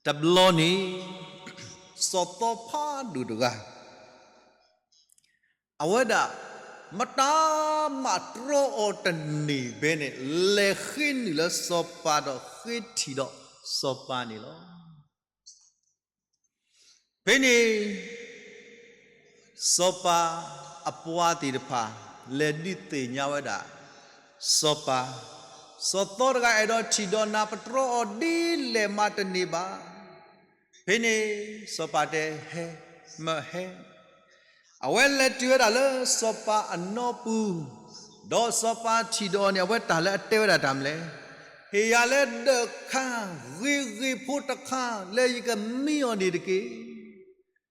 တဘျီန့ၣ် စီၤသီဖးဒိၣ်တဂၤ အဝဲဒၣ် မတၤမးတြီအီၤတန့ၢ်ဘဲန့ၣ် လဲၤဃ့နုာ်လၢစီၤပၤဒီးဃ့ထံၣ်ဒီးစီၤပၤန့ၣ်လီၤ. ဖဲန့ၣ် စီၤပၤအပှၤသ့ၣ်တဖၣ် လဲၤဒုးသ့ၣ်ညါဝဲဒၣ် စီၤပၤ, စီၤသီတဂၤအဲၣ်ဒိးထံၣ်ဒီးနၤ ပတြီအီၤဒ်လဲၣ်မးတန့ၢ်ဘၣ်. ဖဲန့ၣ် စီၤပၤတဲဟဲ, မၢဟဲ အဝဲလဲၤတုၤဝဲဒၣ်လၢစီၤပၤအနီပူၤ, ဒီးစီၤပၤထံၣ်ဒီးအီၤန့ၣ် အဝဲတၢ်လၢအတဲဝဲဒၣ်တၢ်မနုၤလဲၣ်, ဟ့ၣ်ယၤလၢဒၢးခါ ဂ့ၤဂ့ၤဖိတခါ လၢယကမံအီၤန့ၣ်တက့ၢ်.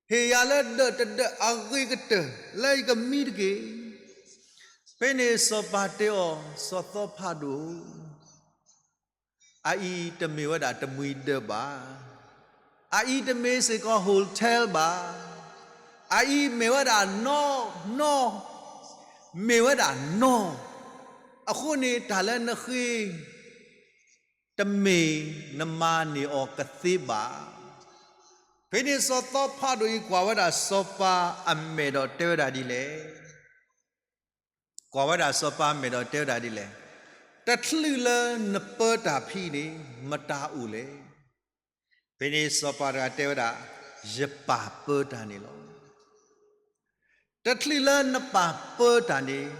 ဟ့ၣ်ယၤလၢဒၢးတဒၢးအဂ့ၤကတၢၢ် လၢယကမံတက့ၢ်. ဖဲန့ၣ်စီၤပၤတဲအီၤ, စီၤသီဖးဒိၣ် အအံၤတမ့ၢ်ဝဲဒၣ်တမှံၤဒၢးဘၣ်. အအံၤတမ့ၢ်စ့ၢ်ကီး hotel ဘၣ်. အအံၤမ့ၢ်ဝဲဒၣ်နီၢ်, နီၢ်, မ့ၢ်ဝဲဒၣ်နီၢ်. အဃိန့ၣ်တၢ်လၢနဃ့ တမ့ၢ်နမၤန့ၢ်အီၤကသ့ဘၣ်. ဖဲန့ၣ်စီၤသီဖးဒိၣ်အံၤကွၢ်ဝဲဒၣ်စီၤပၤအမဲာ်ဒီးတဲဝဲဒၣ်ဒ်လဲၣ်. ကွၢ်ဝဲဒၣ်စီၤပၤအမဲာ်ဒီးတဲဝဲဒၣ်ဒ်လဲၣ်. တချုးလၢနပၢတၢ်ဖဲအံၤန့ၣ် မတၤအိၣ်လဲၣ်. ဖဲန့ၣ်စီၤပၤတဂၤတဲဝဲဒၣ်, ယပၢ်ပၢတၢ်န့ၣ်လီၤ. တချုးလၢနပၢ်ပၢတၢ်န့ၣ်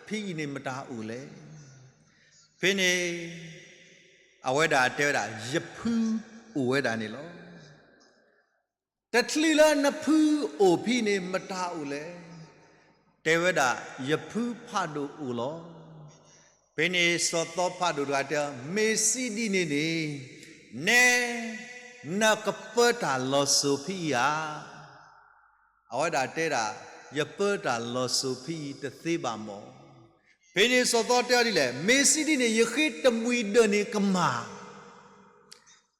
ဖဲအံၤန့ၣ်မတၤအိၣ်လဲၣ်. ဖဲန့ၣ် အဝဲဒၣ်တဲဝဲဒၣ် ယဖုအိၣ်ဝဲဒၣ်န့ၣ်လီၤ. တချုးလၢနဖုအိၣ်ဖဲအံၤန့ၣ် မတၤအိၣ်လဲၣ်. တဲဝဲဒၣ် ယဖုဖးဒိၣ်အိၣ်လီၤ. ဖဲန့ၣ်စီၤသီဖးဒိၣ်တဂၤတဲ, မ့ၢ်စံးဒ်န့ၣ်န့ၣ် နဲ နကပၢတၢ်လီၤစိၤဖဲအံၤဧါ. အဝဲဒၣ်တဲဒၣ်, ယပၢတၢ်လီၤစိၤဖဲအံၤတသ့ဘၣ်မၢ်. ဖဲန့ၣ်စီၤသီတဲအီၤဒ်လဲၣ်, မ့ၢ်စံးဒ်န့ၣ် ယဃ့တမှံၤဒၢးန့ၣ်ကမၣ်.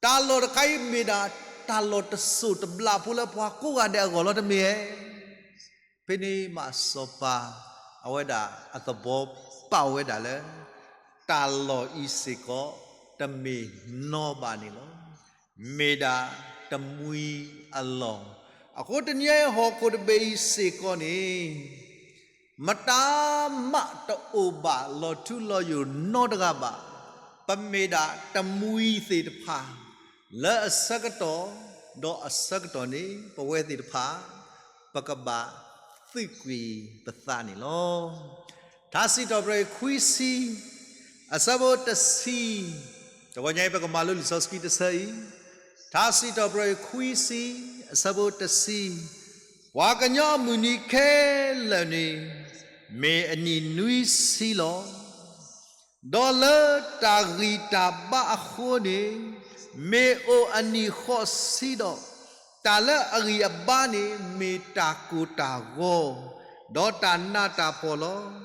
တၢ်လီၢ်တခါအံၤမ့ၢ်ဒၣ် တၢ်လီၢ်တစိၢ်တဘျးဖိလၢပှၤကိးဂၤဒဲးအဂီၢ်လီၤတမ့ၢ်ဧါ. ဖဲန့ၣ်မးစီၤပၤ အဝဲဒၣ်အသဘီပာ်ဝဲဒၣ်လၢ တၢ်လီၢ်အံၤစ့ၢ်ကီး တမ့ၢ်နီၢ်ဘၣ်န့ၣ်လီၤ. မ့ၢ်ဒၣ်တမှံၤအလီၢ်. အဃိတနံၤအံၤဟီၣ်ခိၣ်တဘ့ၣ်အံၤစ့ၢ်ကီးန့ၣ် မတၤမးတအိၣ်ဘၣ်လီၤထူလီၤယိာ်နီတဂၤဘၣ်. ပမ့ၢ်ဒၣ်တမှံၤသ့ၣ်တဖၣ် လၢအဆၢကတီၢ် ဒီးအဆၢကတီၢ်န့ၣ် ပဝဲသ့ၣ်တဖၣ် ပကဘၣ်သုးကွံာ်ပသးန့ၣ်လီၤ. ထါစံးထီၣ်ပတြၢၤခွံဆံ အဆၢဖိတဆံ, တဂီၤညါအံၤပကမၤလိလံာ်စီဆှံတဆၢအံၤ, ထါစံးထီၣ်ပတြၢၤခွံဆံ အဆၢဖိတဆံ, ပှၤကညီအမုၢ်နံၤခဲလၢာ်န့ၣ် မ့ၢ်အနံၣ်နွံဆံလီၤ. ဒီးလၢတၢ်ဂံၢ်တၢ်ဘါအဃိန့ၣ် မ့ၢ်အိၣ်အနံၣ်ဃိးဆံဒီး, တၢ်လၢအဂံၢ်အဘါန့ၣ် မ့ၢ်တၢ်ကိၢ်တၢ်ဂီၤ, ဒီးတၢ်နးတၢ်ဖှီၣ်လီၤ.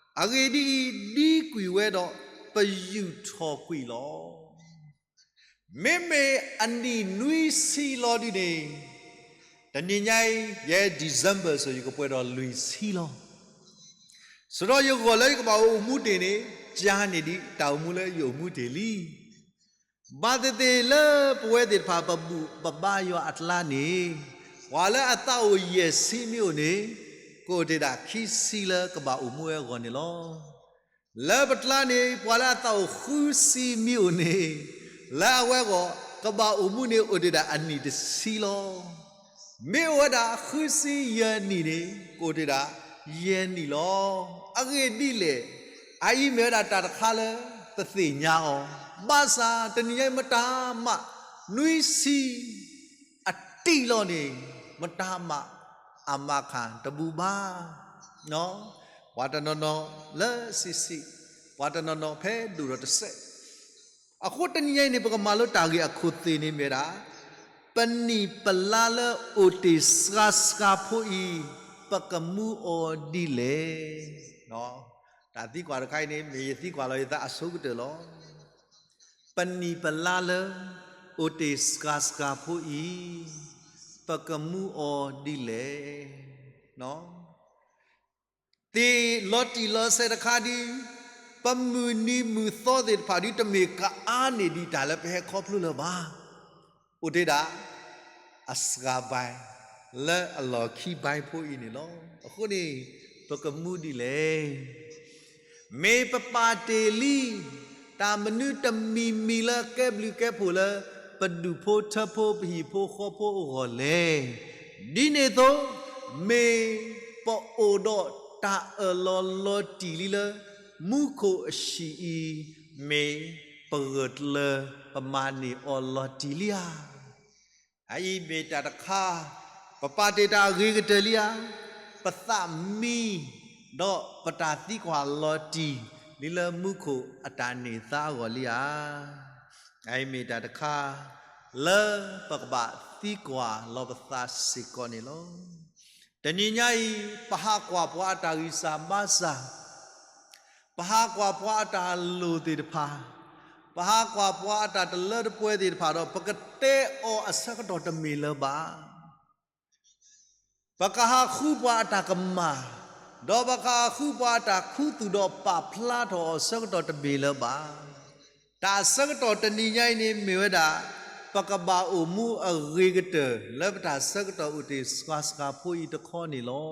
အဂ့ၢ်ဒ်အံၤ, ဒံကွံာ်ဝဲဒီးပယူာ်ထီၣ်ကွံာ်လီၤ. မ့မ့ၢ်အနံၣ်နွံဆံလီၤဒ်န့ၣ်, တနံၤညါအံၤ ယဲ December စ့ၢ် ယကပှဲၤဒီးလွံၢ်ဆံလီၤ. စးထီၣ်ယဂီၢ်လၢယကဘၣ်အိၣ်မူတ့ၢ်န့ၣ် ကန့ၢ်ဒံးတၢ်အိၣ်မူလၢယအိၣ်မူတ့ၢ်လံ. ဘၣ်သ့ၣ်သ့ၣ်လၢပဝဲသ့ၣ်တဖၣ်ပဘူၣ်ပဘါယွၤအကျါန့ၣ်, ပှၤလၢအသးအိၣ်ယဲၢ်ဆံမ့ၢ်အိၣ်န့ၣ်, ကအိၣ်တ့ၢ်ဒၣ်ခံဆံလၢကဘၣ်အိၣ်မူဝဲအဂီၢ်န့ၣ်လီၤ. လၢပကျါန့ၣ် ပှၤလၢအသးအိၣ်ဃုဆံမ့ၢ်အိၣ်န့ၣ်, လၢအဝဲအဂီၢ် ကဘၣ်အိၣ်မူန့ၣ် အိၣ်တ့ၢ်ဒၣ်အနံၣ်တဆံလီၤ. မ့ၢ်အိၣ်ဝဲဒၣ်ဃုဆံယဲၢ်နံၣ်န့ၣ် ကအိၣ်တ့ၢ်ဒၣ်ယဲၢ်နံၣ်လီၤ. အဂ့ၢ်ဒ်လဲၣ်, အအံၤမ့ၢ်ဝဲဒၣ်တၢ်တခါလၢပသ့ၣ်ညါအီၤ, ဘၣ်ဆၣ်တနံၤညါအံၤမတၤမး နွံဆံ အတံၢ်လီၤန့ၣ် မတၤမးအမၤခၣ်တဘူၣ်ဘၣ်. ပှၤတနီၤနီၤလၢဆံးဆံး, ပှၤတနီၤနီၤဖဲဒိၣ်ဒီးတစဲး. အဃိတနံၤညါအံၤန့ၣ် ပကမၤလိတၢ်ဂ့ၢ်အခိၣ်သ့ၣ်န့ၣ်မ့ၢ်ဒၣ်, ပနံၣ်ပလါလၢအိၣ်တ့ၢ်စှၤစှၤဖိအံၤ ပကမူအီၤဒ်လဲၣ်. တၢ်သံကွၢ်တခါအံၤန့ၣ် မ့ၢ်ယသံကွၢ်လီၤယသးအဆိကတၢၢ်လီၤ. ပနံၣ်ပလါလၢအိၣ်တ့ၢ်စှၤစှၤဖိအံၤ ပကမူအီၤဒ်လဲၣ်. သ့ၣ်လီၤတံၢ်လီၤဆဲးတခါဒ်, ပမုၢ်နံၤမုၢ်သီသ့ၣ်တဖၣ်ဒ် တမ့ၢ်ကအါန့ၢ်ဒံးတၢ်လၢပဟဲခီဖျိလၢၤဘၣ်. အိၣ်တ့ၢ်ဒၣ် အစှၤဘါ လၢအလီၢ်ခံဘါဖိအံၤန့ၣ်လီၤ. အဃိန့ၣ် ပကမူဒ်လဲၣ်. မ့ၢ်ပပာ်တ့ၢ်လံ တၢ်မနုၤတမံၤမံၤလၢကဲဘျုးကဲဖှိၣ်လၢ ပဒူၣ်ဖိထၢဖိပဟံၣ်ဖိဃီဖိအဂီၢ်လဲၣ်. ဒ်န့ၣ်အသိး မ့ၢ်ပအိၣ်ဒီးတၢ်အၢၣ်လီၤလီၤတံၢ်လံလၢ မူခိၣ်အဟံၣ်အံၤ မ့ၢ်ပဂၢၢ်ကျၢၤပမၤန့ၢ်အီၤလီၤတံၢ်လံဧါ. အအံၤမ့ၢ်တၢ်တခါ ပပာ်တ့ၢ်တၢ်ဂ့ၤကတၢၢ်လံဧါ. ပသးမံ ဒီးပတၢ်သံကွၢ်လီၤတံၢ် လံလၢမူခိၣ်အတၢ်န့ၢ်သါအဂီၢ်လံဧါ. အအံၤမ့ၢ်တၢ်တခါ လၢပကဘၣ်သံကွၢ်လီၤပသးစ့ၢ်ကီးန့ၣ်လီၤ. တနံၤညါအံၤ ပဟးကွၢ်ပှၤအတၢ်ဂံၢ်စၢ်ဘါစၢ် ပဟးကွၢ်ပှၤအတၢ်လိၣ်သ့ၣ်တဖၣ်, ပဟးကွၢ်ပှၤအတၢ်တလၢတပှဲၤသ့ၣ်တဖၣ်ဒီး ပကတဲအီၤအဆၢကတီၢ်တမ့ၢ်လၢၤဘၣ်. ပကဟးဃုပှၤအတၢ်ကမၣ်, ဒီးပကဟးဃုပှၤအတၢ်ခူသူၣ်ဒီးပာ်ဖျါထီၣ်အီၤအဆၢကတီၢ်တမ့ၢ်လၢၤဘၣ်. တၢ်ဆၢကတီၢ်တနံၤညါအံၤန့ၣ်မ့ၢ်ဝဲဒၣ် ပကဘၣ်အိၣ်မူအဂ့ၤကတၢၢ် လၢပတၢ်ဆၢကတီၢ်အိၣ်တ့ၢ်စှၤစှၤဖိအံၤတခီန့ၣ်လီၤ.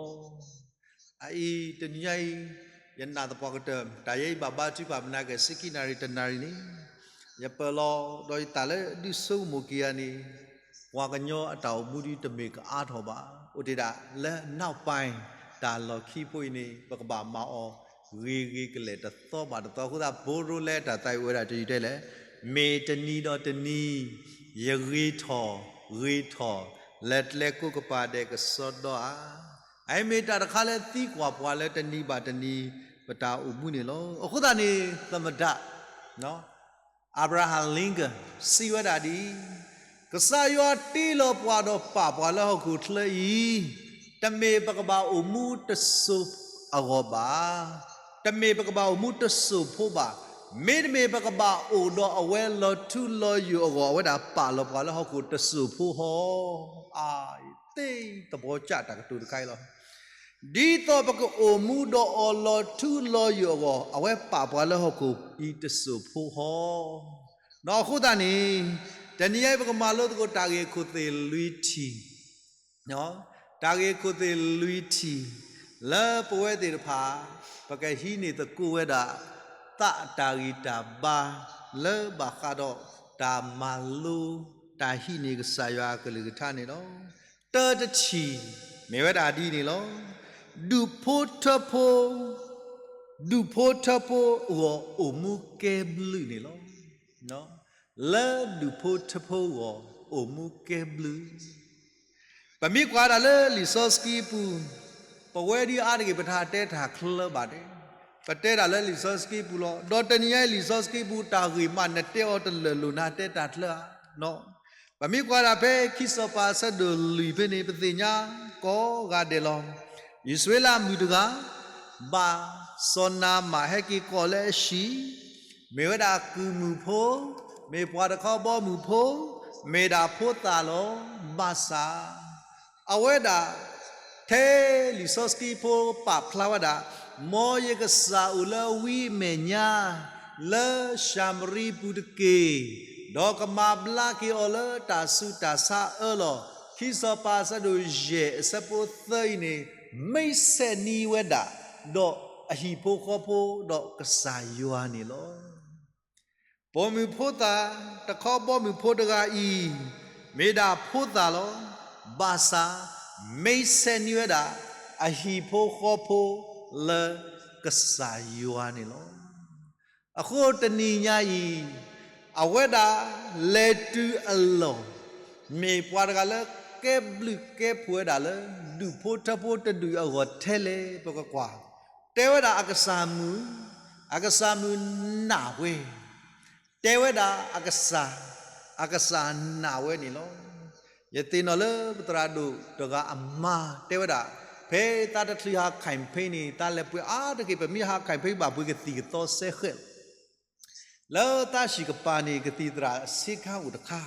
အအံၤတနံၤညါအံၤ ယနာ်သပှၢ်ကတၢၢ် တၢ်ယဲအံၤဘၣ်ဘါထုကဖၣ်မနၤက့ၤ ဆံခံနၣ်ရံၣ်တနၣ်ရံၣ်န့ၣ် ယပၢၢ်လီၤ ဒီးယသးလၢဒုးဆိကမိၣ်က့ၤယၤန့ၣ် ပှၤကညီအတၢ်အိၣ်မူဒ်တမ့ၢ်ကအါထီၣ်ဘၣ်. အိၣ်တ့ၢ်ဒၣ်လၢ နောက်ပိုင်း တၢ်လီၢ်ခံဖိအံၤန့ၣ် ပကဘၣ်မၤအီၤ ဂ့ၤဂ့ၤကလဲာ်တသီဘၣ်တသီအဃိသတး ဖိရိလဲတၢ်သးဝံၣ်ဝဲဒၣ်တယုၢ်တဲလဲၣ်, မ့ၢ်တနံၤဒီးတနံၤ ယဂ့ၤထီၣ်ဂ့ၤထီၣ် လၢကျဲကိးကပၤဒဲးကစီဒီဧါ. အအံၤမ့ၢ်တၢ်တခါလၢသံကွၢ်ပှၤလၢတနံၤဘၣ်တနံၤ ပတၢ်အိၣ်မူန့ၣ်လီၤ. အဃိသတးန့ၣ် သမ္မတ Abraham Lincoln စံးဝဲဒၣ်ဒ်အံၤ, ကစၢ်ယွၤတ့လီၤပှၤဒီးပာ်ပှၤလၢဟီၣ်ခိၣ်ချၢအံၤ, တမ့ၢ်ပကဘၣ်အိၣ်မူတစိၤအဂီၢ်ဘၣ်, တမ့ၢ်ပကဘၣ်အိၣ်မူတစိၤဖိဘၣ်, မ့တမ့ၢ်ပကဘၣ်အိၣ်ဒီးအဝဲလီၤထူလီၤယိာ်အဂီၢ် အဝဲဒၣ်ပာ်လီၤပှၤလၢဟီၣ်ခိၣ်တစိၤဖိဟီ. အါ, သ့သဘီကၢ်တၢ်ကတိၤတခါအံၤလီၤ. ဒ်သိးပကအိၣ်မူဒီးအီၤလီၤထူလီၤယိာ်အဂီၢ် အဝဲပာ်ပှၤလၢဟီၣ်ခိၣ်အံၤတစိၤဖိဟီ. ဒီးအဃိသတးန့ၣ် တနံၤအံၤပကမၤလိသကိးတၢ်ဂ့ၢ်ခိၣ်သ့ၣ်လွံၢ်ထံၣ်, တၢ်ဂ့ၢ်ခိၣ်သ့ၣ်လွံၢ်ထံၣ် လၢပဝဲသ့ၣ်တဖၣ် ပကဟံးန့ၢ်သကိးဝဲဒၣ် သးအတၢ်ဂံၢ်တၢ်ဘါ လၢဘၣ်ဃးဒီးတၢ်မၤလိ တၢ်ဟံးန့ၢ်ကစၢ်ယွၤအကလုၢ်ကထါန့ၣ်လီၤ. တၢတထံၣ် မ့ၢ်ဝဲဒၣ်ဒ်န့ၣ်လီၤ. ဒူၣ်ဖိထၢဖိ ဒူၣ်ဖိထၢဖိအဂီၢ်အိၣ်မူကဲဘျုးန့ၣ်လီၤ. လၢဒူၣ်ဖိထၢဖိအဂီၢ်အိၣ်မူကဲဘျုး ပမ့ၢ်ကွၢ်ဒၣ်လၢလံာ်စီဆှံပူၤ, ပဝဲဒၣ်အါတက့ၢ် ပတဟးတဲတၢ်ချၢဘၣ်န့ၣ်, ပတဲဒၣ်လၢလံာ်စီဆှံပူၤလီၤ. ဒီးတနံၤညါအံၤလံာ်စီဆှံပူၤ တၢ်ဂ့ၢ်မးနတဲအီၤတလၢာ်လိာ် နဟးတဲတၢ်ချၢဧါ. ပမ့ၢ်ကွၢ်ဒၣ်ဖဲခံစီၤပၤအဆၢဒိၣ်လွံၢ်ဖဲန့ၣ် ပသ့ၣ်ညါကိးဂၤဒဲးလီၤ. အံၣ်စရ့လးမုၣ်တဂၤ ဘၣ်စီၤနၤမၣ်ဟဲက့ၤကိးလၢအဟံၣ်, မ့ၢ်ဝဲဒၣ်ကုၢ်မုၣ်ဖိ, မ့ၢ်ပှၤတခီဘီမုၢ်ဖိ, မ့ၢ်ဒၣ်ဖိသၣ်လီၤ. ဘၣ်ဆၣ် အဝဲဒၣ် ထဲလံာ်စီဆှံဖိပာ်ဖျါဝဲဒၣ်, မ်ယကစၢ်အိၣ်လၢဝံအမဲာ်ညါ, လၢၡၤမရံပူၤတက့ၢ်, ဒီးကမၤဘျါက့ၤအီၤလၢတၢ်ဆူးတၢ်ဆါအၢလီၤ. ခံစီၤပၤအဆၢဒိၣ်ယဲၢ်အဆၢဖိသၢအံၤန့ၣ် မ့ၢ်ဆဲးနံၤဝဲဒၣ် ဒီးအဟံၣ်ဖိဃီဖိ ဒီးကစၢ်ယွၤန့ၣ်လီၤ. ပိာ်မုၣ်ဖိသၣ် တခီဘီမုၢ်ဖိတဂၤအံၤ မ့ၢ်ဒၣ်ဖိသၣ်လီၤ. ဘၣ်ဆၣ် မ့ၢ်ဆဲးနံၤဝဲဒၣ် အဟံၣ်ဖိဃီဖိလၢကစၢ်ယွၤန့ၣ်လီၤ. အဃိတနံၤညါအံၤ အဝဲဒၣ်လဲၤတုၤအလီၢ် မ့ၢ်ပှၤတဂၤလၢကဲဘျုးကဲဖှိၣ်ဝဲဒၣ်လၢ ဒူၣ်ဖိထၢဖိတဒူၣ်အဂီၢ်ထဲလဲၣ် ပကကွၢ်. တဲဝဲဒၣ်အကစၢ်မုၣ်, အကစၢ်မုၣ်နာ်ဝဲ, တဲဝဲဒၣ်အကစၢ်, အကစၢ်နာ်ဝဲန့ၣ်လီၤ. ယသ့ၣ်နီၣ်လၢပသရၣ်ဒိၣ်တဂၤအမါတဲဝဲဒၣ်, ဖဲသးတချုးဟး campaign န့ၣ် သးလဲၤပှ့ၤအါတက့ၢ် ပမ့ၢ်ဟး campaign ဘၣ်ပှ့ၤကသံၣ်ကသီစဲဃဲးလီၤ. လၢသးဆံးကပၤန့ၣ် ကသံၣ်သရၣ်ဆ့ကၤအိၣ်တခါ,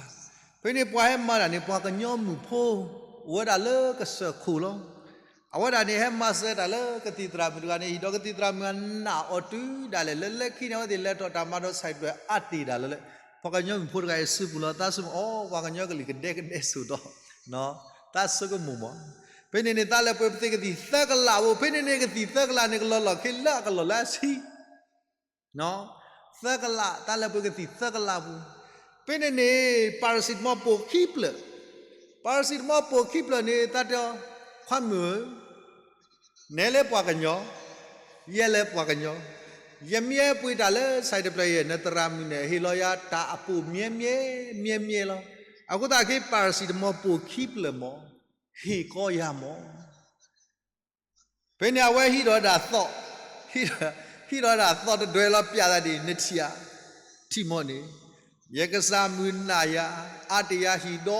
ဖဲန့ၣ်ပှၤဟဲမၤတၢ်န့ၣ် ပှၤကညီမုၣ်ဖိ အိၣ်ဝဲဒၣ်လၢကစၢၢ်ခိၣ်လီၤ. အဝဲဒၣ်န့ၣ် ဟဲမၤစၢၤတၢ်လၢကသံၣ်သရၣ်မုၣ်တဂၤန့ၣ်အံၤ ဒီးကသံၣ်သရၣ်မုၣ်အနာ်အီၤတုၤဒၣ်လဲာ် လၢလၢခံန့ၣ် အဝဲသ့ၣ်လဲၤထီၣ်တၢ်မၤဒီး ဆိုင်ကယ် အါတ့ၢ်ဒၣ်လၢ ပှၤကညီမုၣ်ဖိတဂၤအံၤစုပူၤလီၤ သးစူၢ်မုၢ်အီၤ ပှၤကညီကလုာ်ကဒဲကဒဲစိာ်ဒီး သးဆိကမိၣ်မး. ဖဲန့ၣ်န့ၣ် သးလဲၤပှ့ၤပသ့ၣ်ကသံၣ်သၢကလးဖိ ဖဲန့ၣ်န့ၣ် ကသံၣ်သၢကလးန့ၣ် ကလီၤလီၢ်ခံလၢအကလီၢ်လၢအဆံ သၢကလး သးလဲၤပှ့ၤကသံၣ်သၢကလးပူၤ, ဖဲန့ၣ်န့ၣ် paracetamol ပိာ်ခံဖျၢၣ်, paracetamol ပိာ်ခံဖျၢၣ်န့ၣ် သးတဲအီၤ ခွါမုၣ်ဧၢ, နဲလၢပှၤကညီ, ယဲလၢပှၤကညီ, ယမ့ၢ်ဟဲပှ့ၤတၢ်လၢ side တဖျၢၣ်အံၤ နသရၣ်မုၣ်န့ၣ် ဟ့ၣ်လီၤယၤတၢ်အပိာ်မံၤမံၤ မံၤမံၤလီၤ. အဃိသတးခဲအံၤ paracetamol ပိာ်ခံဖျၢၣ်မး, ဟ့ၣ်ကီယၤမး. ဖဲန့ၣ် အဝဲဟံးဒီးဒၣ်သီၣ်, ဟံးဒီးဒၣ်သီၣ်တဒွဲလီၤ ပျးသးဒ်အံၤ နထံၣ်ဧါ, ထံၣ်မးန့ၣ်, ယကစၢ်မုၢ်နာ်ယၤ, အါတယၤဟံၣ်ဒီ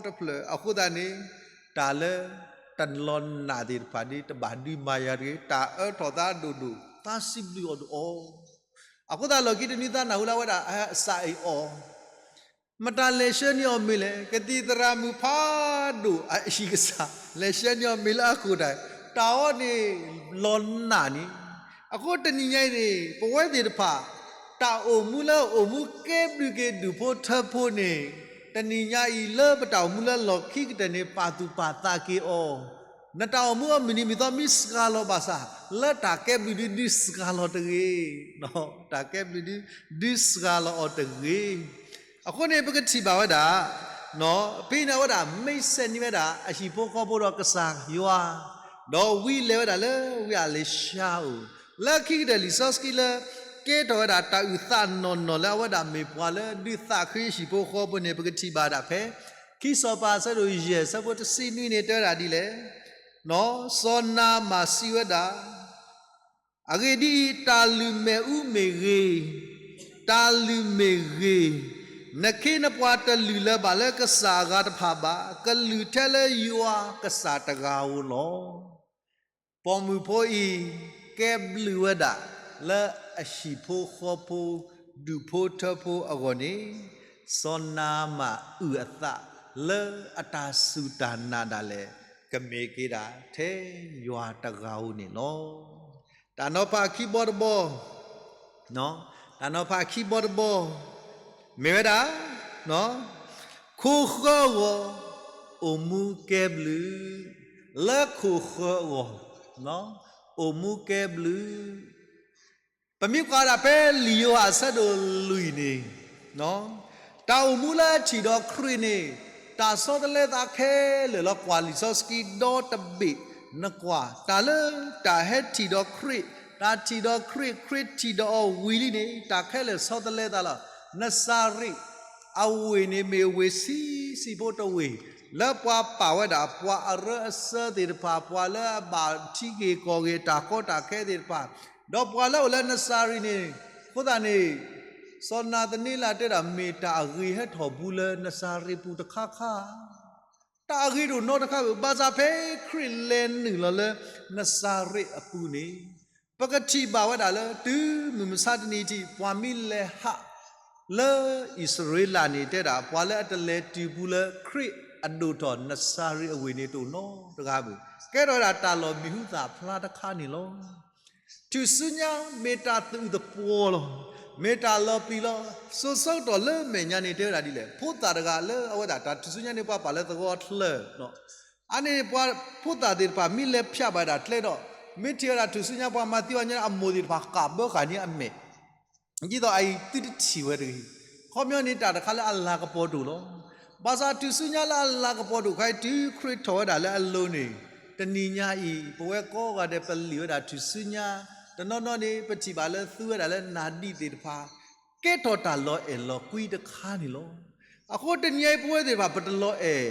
တဖျၢၣ် အဃိသတးန့ၣ်, တၢ်လၢတလီၤနာ်သ့ၣ်တဖၣ်ဒ်တဘၣ်ဒုးမၤယၤတဂ့ၤ, တၢ်အၢထီၣ်သးဒိၣ်ဒိၣ် သးစံးဘျုးအီၤဒိၣ်အီၤ. အဃိသတးလီၢ်ခံတနွံသးနၢ်ဟူလၢအဝဲဒၣ် အစၢ်အ့ၣ်အီၤ မတၤလဲၤဆှၢန့ၢ်အီၤမ့ၢ်လဲၣ်, ကသံၣ်သရၣ်မုၣ်ဖးဒိၣ်အဟံၣ်ကစၢ် လဲၤဆှၢန့ၢ်အီၤမ့ၢ်လၢအခိၣ်တၢ်, တၢ်အီၤန့ၣ်လီၤနာ်န့ၣ်. အဃိတနံၤညါအံၤန့ၣ် ပဝဲသ့ၣ်တဖၣ် တၢ်အိၣ်မူလၢအိၣ်မူကဲဘျုးက့ၤဒူၣ်ဖိထၢဖိန့ၣ်, တနံၤညါအံၤလၢပတၢ်အိၣ်မူလၢလီၢ်ခံကတၢၢ်န့ၣ် ပာ်သူၣ်ပာ်သးက့ၤအီၤ, နတၢ်အိၣ်မူအမုၢ်နံၤမုၢ်သီမ့ၢ်စှၤလီၤဘၣ်ဆၣ်, လၢတၢ်ကဲဘျုးဒုဒုးစှၤလီၤတဂ့ၤ တၢ်ကဲဘျုးဒု ဒုးစှၤလီၤအီၤတဂ့ၤ. အဃိန့ၣ် ပကထံၣ်ဘၣ်ဝဲဒၣ်, ဖဲန့ၣ်အဝဲဒၣ် မိတ်ဆက်န့ၢ်ဝဲဒၣ် အဟံၣ်ဖိဃီဖိဒီးကစၢ်ယွၤ, ဒီးဝံလဲၤဝဲဒၣ်လၢဝ့ၢ်အလ့းၡါဧိၤ, လၢခံကတၢၢ်လံာ်စီဆှံလၢ ကဲထီၣ်ဝဲဒၣ်တၢ်အုၣ်သးနီၢ်နီၢ်လၢအဝဲဒၣ်မ့ၢ်ပှၤလၢဒုးသးခုဟံၣ်ဖိဃီဖိန့ၣ် ပကထံၣ်ဘၣ်ဒၣ်ဖဲ ခံစီၤပၤအဆၢဒိၣ်ယဲၢ် အဆၢဖိတဆံနွံန့ၣ် တဲဝဲဒၣ်ဒ်လဲၣ်, စီၤနၤမၣ်စံးဝဲဒၣ်, အဂ့ၢ်ဒ်အံၤ, တၢ်လုၢ်မ့ၣ်အူမ့ၢ်ဂ့ၤ, တၢ်လုၢ်မ့ၢ်ဂ့ၤ, နခ့နပှၤတလုၢ်လၢၤဘၣ်လၢကစၢ်အဂၤတဖၣ်ဘၣ်, ကလုၢ်ထဲလၢယွၤကစၢ်တဂၤဧိၤလီၤ. ပိာ်မုၣ်ဖိအံၤ ကဲဘျုးဝဲဒၣ်လၢအဟံၣ်ဖိဃီဖိ ဒူၣ်ဖိထၢဖိအဂီၢ်န့ၣ်, စီၤနၤမၣ်အုၣ်အသးလၢအတၢ်စူၢ်တၢ်နာ်ဒၣ်လဲာ် ကမ့ၢ်က့ၤဒၣ်ထဲယွၤတဂၤဧိၤန့ၣ်လီၤ. တၢ်နီၤဖးခံဘီတဘီ, တၢ်နီၤဖးခံဘီတဘီ, မ့ၢ်ဝဲဒၣ် ခိၣ်ဃၢအဂီၢ် အိၣ်မူကဲဘျုး, လၢခိၣ်ဃၢအဂီၢ် အိၣ်မူကဲဘျုး. ပမ့ၢ်ကွၢ်ဒၣ်ဖဲလံာ်ယိၤဟၣ်အဆၢဒိၣ်လွံၢ်န့ၣ်, တၢ်အိၣ်မူလၢထံၣ်ဒီးခရံာ်န့ၣ် တၢ်ဆီတလဲသးခဲလၢာ်လီၤ. ကွၢ်လံာ်စီဆှံဒီတဘ့ၣ်, နကွၢ် တၢ်လၢတၢ်ဟဲထံၣ်ဒီးခရံာ်, တၢ်ထံၣ်ဒီးခရံာ်, ခရံာ်ထံၣ်ဒီးအီၤဝံၤလံန့ၣ် တၢ်ခဲလၢာ်ဆီတလဲသးလီၤ. နစၤရ့း အဝ့ၢ်န့ၣ်မ့ၢ်ဝ့ၢ်ဆံးဆံးဖိတဝ့ၢ်, လၢပှၤပာ်ဝဲဒၣ် ပှၤအရၢအစၢသ့ၣ်တဖၣ်, ပှၤလၢအဘၣ်ထံက့ၤကီၢ်က့ၤ တၢ်ကီတၢ်ခဲသ့ၣ်တဖၣ်, ဒီးပှၤလၢအိၣ်လၢနစၤရ့းန့ၣ်, အဃိသတးန့ၣ် စီၤနၤသနံလးတဲဒၣ် မ့ၢ်တၢ်အဂ့ၤဟဲထီၣ်ဘူးလၢနစၤရ့းပူၤတခါခါ တၢ်အဂ့ၤဒိၣ်နီတခါဧိၤ, ဘၣ်ဆၣ်ဖဲခရံာ်လဲၤနုာ်လီၤလၢနစၤရ့းအပူၤန့ၣ်, ပကထံၣ်ဘၣ်ဝဲဒၣ်လၢ တုၤမုၢ်မဆါတနံၤထံး ပှၤမ့ၢ်လဲၤဟး လၢအံၣ်စရ့လးန့ၣ် တဲဒၣ် ပှၤလၢအတလဲၤတုၤဘူးလၢခရံာ်အဒိၣ်ထီၣ်နစၤရ့းအဝ့ၢ်န့ၣ် တအိၣ်နီတဂၤဧိၤ, ကဲထီၣ်ဝဲဒၣ်တၢ်လီၢ်မံၤဟူသၣ်ဖျါတခါန့ၣ်လီၤ. ထူၣ်စုညါမ့ၢ်တၢ်သအုးသပှီၤလီၤ. မ့ၢ်တၢ်လီၤပျံၤလီၤ. စိၤဆၢကတီၢ်လၢမဲာ်ညါန့ၣ် တဲဝဲဒၣ်ဒ်လဲၣ်, ဖိသၣ်တဂၤလၢအဝဲဒၣ် တၢ်ထူၣ်စုညါန့ၣ် ပှၤပာ်လၢသဝီချၢ, အန့ၣ်ပှၤဖိသၣ်သ့ၣ်တဖၣ် မ့ၢ်လဲၤဖၠးဘၣ်ဒၣ်ကျဲဒီး, မ့ၢ်ထံၣ်ဝဲဒၣ်ထူၣ်စုညါ ပှၤမၤသံအီၤညါ အမိၢ်သ့ၣ်တဖၣ် ဃးဘၢဃာ်န့ၢ်အမဲာ် ဒ်သိးအအံၤသုတထံၣ်ဝဲတဂ့ၤ. ခီပညီန့ၣ် တၢ်တခါလၢအလၤကပီၤဒိၣ်လီၤ. ဘၣ်ဆၣ်ထူၣ်စုညါလၢအလၤကပီၤဒိၣ်ခါအံၤ တုၤခရံာ်ထီၣ်ဝဲဒၣ်လၢအလိၤန့ၣ်, တနံၤညါအံၤ ပဝဲကိးဂၤဒဲး ပလံၣ်ဝဲဒၣ်ထူၣ်စုညါ, တနီၤနီၤန့ၣ် ပထံၣ်ဘၣ်လၢသူဝဲဒၣ်လၢနၤဒံးသ့ၣ်တဖၣ် ကဲထီၣ်တၢ်လီၤအဲၣ်လီၤကွံတခါန့ၣ်လီၤ. အဃိတနံၤညါအံၤ ပဝဲသ့ၣ်တဖၣ် ပတလီၤအဲၣ်,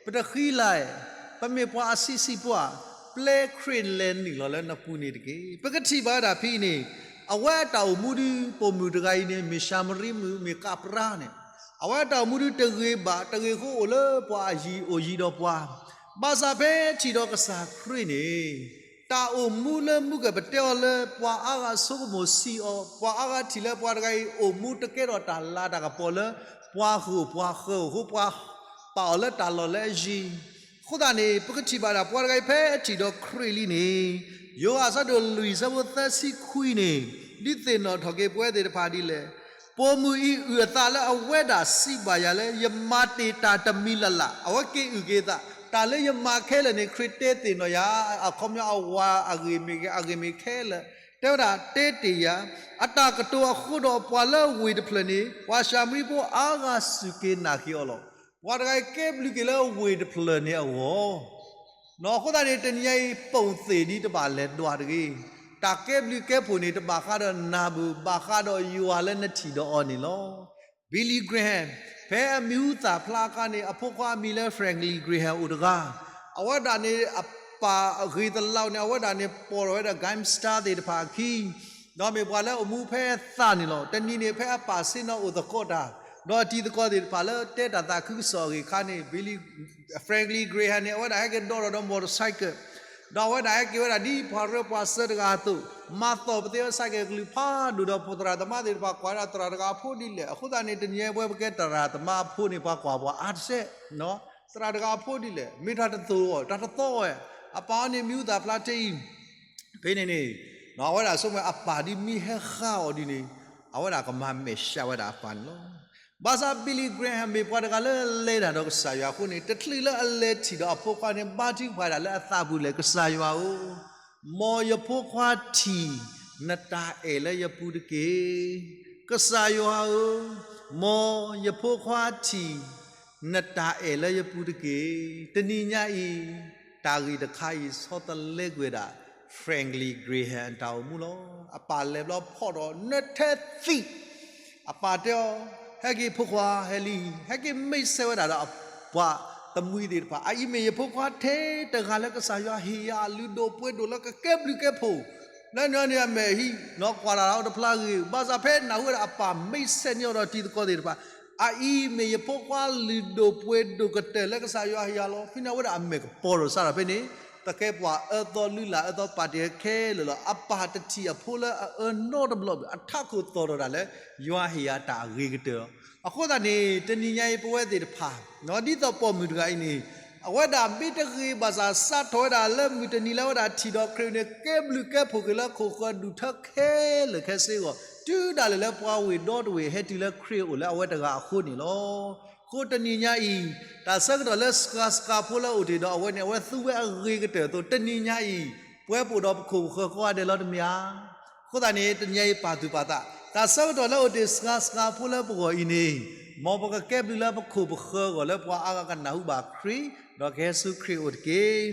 ပတဃံလၤ, ပမ့ၢ်ပှၤအဆံးဆံးပှၢ်, ပျဲခရံာ်လဲၤနုာ်လီၤလၢနပူၤန့ၣ်တက့ၢ်. ပကထံၣ်ဘၣ်ဝဲဒၣ်ဖဲအံၤန့ၣ်, အဝဲအတၢ်အိၣ်မူဒုး ပိာ်မုၣ်တဂၤအံၤန့ၣ် မ့ၢ်ၡၤမရံမုၣ် မ့ၢ်ကးပြါန့ၣ်, အဝဲအတၢ်အိၣ်မူဒုးတဂ့ၤဘၣ်, တဂ့ၤဃိအိၣ်လၢပှၤအယံၤအိၣ်ယံၤဒီးပှၤ, ဘၣ်ဆၣ်ဖဲထံၣ်ဒီးကစၢ်ခရံာ်န့ၣ် တၢ်အိၣ်မူလၢမူကပတဲအီၤလၢ ပှၤအါဂၤဆိကမိၣ်ဆံးအီၤ, ပှၤအါဂၤထံၣ်လၢပှၤတဂၤအံၤအိၣ်မူတကဲထီၣ်တၢ်လၤတၢ်ကပီၤလၢ ပှၤဃုာ်ပှၤဃၢၤအဃိ ပှၤပာ်အီၤလၢတၢ်လီၢ်လၢအယံၤ. အဃိသတးန့ၣ် ပကထံၣ်ဘၣ်ဒၣ်ပှၤတဂၤအံၤဖဲအထံၣ်ဒီးခရံာ်လံန့ၣ်, ယိၤဟၣ်အဆၢဒိၣ်လွံၢ်အဆၢဖိသၢဆံခွံန့ၣ်, ဒုးသ့ၣ်နီၣ်ထီၣ်က့ၤပဝဲသ့ၣ်တဖၣ်ဒ်လဲၣ်. ပိာ်မုၣ်အံၤအုၣ်အသးလၢအဝဲဒၣ်စံးဘၣ်ယၤလၢ ယမၤတ့ၢ်တၢ်တမံၤလၢ်လၢ်, အဝဲက့ၤအုၣ်က့ၤသး, တၢ်လၢယမၤခဲလၢာ်န့ၣ် ခရံာ်တဲသ့ၣ်နီၣ်ယၤ, အခီပညီအဝၤအဂ့ၢ်မ့ၢ်ဂ့ၤ အဂ့ၢ်မ့ၢ်ခဲလၢာ်, တဲဝဲဒၣ်တဲတ့ၢ်ယၤ, အတၢ်ကတိၤအဃိဒီးပှၤလၢဝ့ၢ်တဖျၢၣ်န့ၣ် ပှၤၡၤမရံဖိအါဂၤစူၢ်က့ၤနာ်က့ၤအီၤလီၤ. ပှၤတဂၤအံၤကဲဘျုးက့ၤလၢဝ့ၢ်တဖျၢၣ်န့ၣ်အဂီၢ် အဃိသတးန့ၣ် တနံၤညါအံၤ ပိာ်သ့ၣ်ဒ်တဘၣ်လဲၤဒွးတဂ့ၤ. တၢ်ကဲဘျုးကဲဖှိၣ်န့ၣ် တဘၣ်ဃးဒီးနၤဘၣ်, ဘၣ်ဃးဒီးယွၤလၢနထံၣ်ဒီးအီၤန့ၣ်လီၤ. Billy Graham ဖဲအမံၤဟူသၣ်ဖျါအခါန့ၣ် အဖိခွါအမံၤလၢ Franklin Graham အိၣ်တဂၤ, အဝဲဒၣ်န့ၣ် အပၢ်အဂ့ၤသလၢန့ၣ် အဝဲဒၣ်န့ၣ်ပိာ်ထီၣ်ဝဲဒၣ် gangster သ့ၣ်တဖၣ်အခံ ဒီးမ့ၢ်ပှၤလၢအအိၣ်မူဖဲသးန့ၣ်လီၤ. တနံၤန့ၣ် ဖဲအပၢ်ဆ့ၣ်နီၤအိၣ်သကိးတၢ်, ဒီးတံၤသကိးသ့ၣ်တဖၣ်လၢတဲတၢ်သးခုကစီၣ်အဂ့ၢ်အခါန့ၣ် Billy, Franklin Graham န့ၣ် အဝဲဒၣ်ဟဲက့ၤဒီးထီၣ်ဒီး motorcycle, ဒီးအဝဲဒၣ်ဟဲက့ၤဝဲဒၣ်ဒ်ပှၤရၢပှၤစၢၤတဂၤအသိး, မၤသီၣ်ပသ့ဝဲ cycle ကလုၢ်ဖးဒိၣ်ဒီး ပသရၣ်သမါသ့ၣ်တဖၣ်ကွၢ်ဝဲဒၣ်သရၣ်တဂၤအဖိဒ်လဲၣ်. အဃိသတးန့ၣ် တနံၤညါပဝဲပကဲသရၣ်သမါအဖိန့ၣ် ပှၤကွၢ်ပှၤအါတစဲး, သရၣ်တဂၤအဖိဒ်လဲၣ်, မ့ၢ်တၢ်တသိၣ်အီၤ တၢ်တသီဝဲ, အပၢ်အီၤန့ၣ်မံၤဟူသၣ်ဖျါထဲအံၤ ဖဲန့ၣ်န့ၣ် အဝဲဒၣ်ဆိကမိၣ်အပၢ်ဒ်မ့ၢ်ဟဲဃါအီၤဒ်န့ၣ် အဝဲဒၣ်ကမၤမဲာ်ဆှးဝဲဒၣ်အပၢ်န့ၣ်လီၤ. ဘၣ်ဆၣ် Billy Graham မ့ၢ်ပှၤတဂၤလၢလဲၤတၢ်ဒီးကစၢ်ယွၤအဃိန့ၣ် တချုးလၢအလဲၤထံၣ်ဒီးအဖိခွါန့ၣ် ဘါထုကဖၣ်ဒၣ်လၢအသးပူၤလဲၣ်, ကစၢ်ယွၤဧၢ, မ်ယဖိခွါထံၣ်နတၢ်အဲၣ်လၢယပူၤတက့ၢ်. ကစၢ်ယွၤဧၢ, မ်ယဖိခွါထံၣ် နတၢ်အဲၣ်လၢယပူၤတက့ၢ်. တနံၤညါအံၤ တၢ်ဂ့ၢ်တခါအံၤဆီတလဲကွံာ်ဝဲဒၣ် Franklin Graham အတၢ်အိၣ်မူလီၤ. အပၢ်လဲၤဘျီဖီၣ်ဒီး နထဲသံး, အပၢ်တဲအီၤ, ဟဲက့ၤဖိခွါ ဟဲလံ, ဟဲက့ၤမ့ၢ်ဆဲးဝဲဒၣ်ဒီး ပှၤတမှံၤသ့ၣ်တဖၣ်, အအံၤမ့ၢ်ယဖိခွါထဲတဂၤလၢကစၢ်ယွၤဟ့ၣ်ယၤလုၢ်ဒိၣ်ပှ့ၤဒိၣ်လၢကကဲဘျုးကဲဖှိၣ်, လၢန့ၣ်န့ၣ်အမဲာ်ဟံး, နီၢ်ကွၢ်တၢ်လၢတဖျါဂ့ၤ, ဘၣ်ဆၣ်ဖဲနၢ်ဟူဝဲဒၣ်အပၢ်မ့ၢ်ဆဲးန့ၢ်အီၤဒီးတံၤသကိးသ့ၣ်တဖၣ်, အအံၤမ့ၢ်ယဖိခွါလုၢ်ဒိၣ်ပှ့ၤဒိၣ်ကတၢၢ်လၢကစၢ်ယွၤဟ့ၣ်ယၤလီၤ. ဖဲန့ၣ်အဝဲဒၣ်အမဲာ်ကပီၤဒီးစးထီၣ်ဖဲန့ၣ်, တကဲပှၤအၢသီလုၢ်လၢ်အၢသီပာ်တ့ၢ်ခဲလၢာ်လီၤ. အပၢ်တထံၣ်အဖိလၢအအၢနီတဘျီဘၣ်, အထးခိၣ်သီၣ်ထီၣ်ဒၣ်လၢ ယွၤဟ့ၣ်ယၤတၢ်အဂ့ၤကတၢၢ်လီၤ. အဃိသတးန့ၣ် တနံၤညါအံၤပဝဲသ့ၣ်တဖၣ်, ဒ်သိးပိာ်မုၣ်တဂၤအံၤန့ၣ်, အဝဲဒၣ်မ့ၢ်တဂ့ၤဘၣ်ဆၣ် စးထီၣ်ဝဲဒၣ်လၢမုၢ်တနံၤလၢအဝဲဒၣ်ထံၣ်ဒီးခရံာ်န့ၣ် ကဲဘျုးကဲဖှိၣ်က့ၤလၢခိၣ်ဃၢၤဒူၣ်ထၢခဲလၢာ်ခဲဆ့အဂီၢ်, တုၤဒၣ်လဲာ်လၢပှၤဝ့ၢ်ဒီတဝ့ၢ်ဟဲတုၤလၢခရံာ်အိၣ်လၢအဝဲတဂၤအဃိန့ၣ်လီၤ. အဃိတနံၤညါအံၤ, တၢ်ဆၢကတီၢ်လၢစှၤစှၤဖိလၢအိၣ်တ့ၢ်ဒီးအဝဲန့ၣ် အဝဲသူဝဲအဂ့ၤကတၢၢ်အသိး တနံၤညါအံၤ, ပဝဲပအိၣ်ဒီးပခိၣ်ပဃၢၤကိးဂၤဒဲးလီၤတမ့ၢ်ဧါ. အဃိသတးန့ၣ် တနံၤညါအံၤပာ်သူၣ်ပာ်သး, တၢ်ဆၢကတီၢ်လၢအိၣ်တ့ၢ်စှၤစှၤဖိလၢပဂီၢ်အံၤန့ၣ်, မ်ပကကဲဘျုးလၢပခိၣ်ပဃၢၤအဂီၢ်လၢပှၤအါဂၤကနၢ်ဟူဘၣ်ခရံာ်, ဒီးကဟဲဆူခရံာ်အိၣ်တက့ၢ်.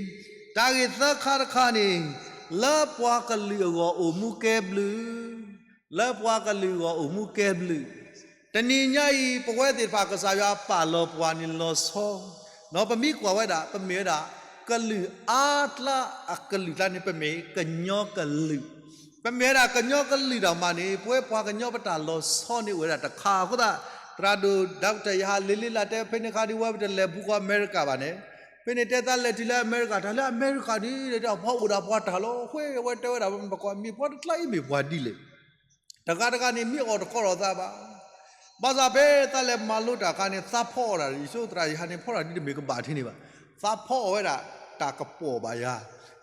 တၢ်ဂ့ၢ်သၢခါတခါန့ၣ်, လၢပှၤကလုာ်အဂီၢ်အိၣ်မူကဲဘျုး, လၢပှၤကလုာ်အဂီၢ်အိၣ်မူကဲဘျုး. တနံၤညါအံၤ ပဝဲသ့ၣ်တဖၣ်ကစၢ်ယွၤပာ်လီၤပှၤန့ၣ်လီၤဆီ, ဒီးပမ့ၢ်ကွၢ်ဝဲဒၣ် ပမ့ၢ်ဝဲဒၣ် ကလုာ်အါကျါအကလုာ်ကျါန့ၣ် ပမ့ၢ်ကညီကလုာ်, ပမ့ၢ်ဝဲဒၣ်ကညီကလုာ်ဒၣ်မးန့ၣ် ပဝဲပှၤကညီပတၢ်လီၤဆီန့ၣ်အိၣ်ဝဲဒၣ်တခါအဃိသတး, သရၣ်ဒိၣ် Doctor ယဟၣ်လ့လ့လၢ်တဲဖဲန့ၣ်ခါဒ်ဝဲ ပတလဲၤဘူးဃီအမဲရကၤဘၣ်န့ၣ်, ဖဲန့ၣ်တဲသးလဲၤတုၤလၢအမဲရကၤ တၢ်လၢအမဲရကၤန့ၣ် တဲပှၤအိၣ်ဒၣ်ပှၤတၢ်လီၤ, ဃ့အဝဲတဲဝဲဒၣ် ပကွၢ်မ့ၢ်ပှၤတကျါအံၤမ့ၢ်ပှၤဒ်လဲၣ် တဂၤတဂၤန့ၣ်မ့ၢ်အီၣ်တကီလီၤသးဘၣ်. ဘၣ်ဆၣ်ဖဲသးလဲၤမၤလိတၢ်အခါန့ၣ် သးဖီအီၣ်ဒၣ် ယဆိသရၣ်ယဟၣ်န့ၣ် ဖီဒၣ်ဒ်တမ့ၢ်ကဘၣ်ထဲန့ၣ်ဘၣ်. သးဖီအီၣ်ဝဲဒၣ် တၢ်ကပီၣ်ဘၣ်ယၤ.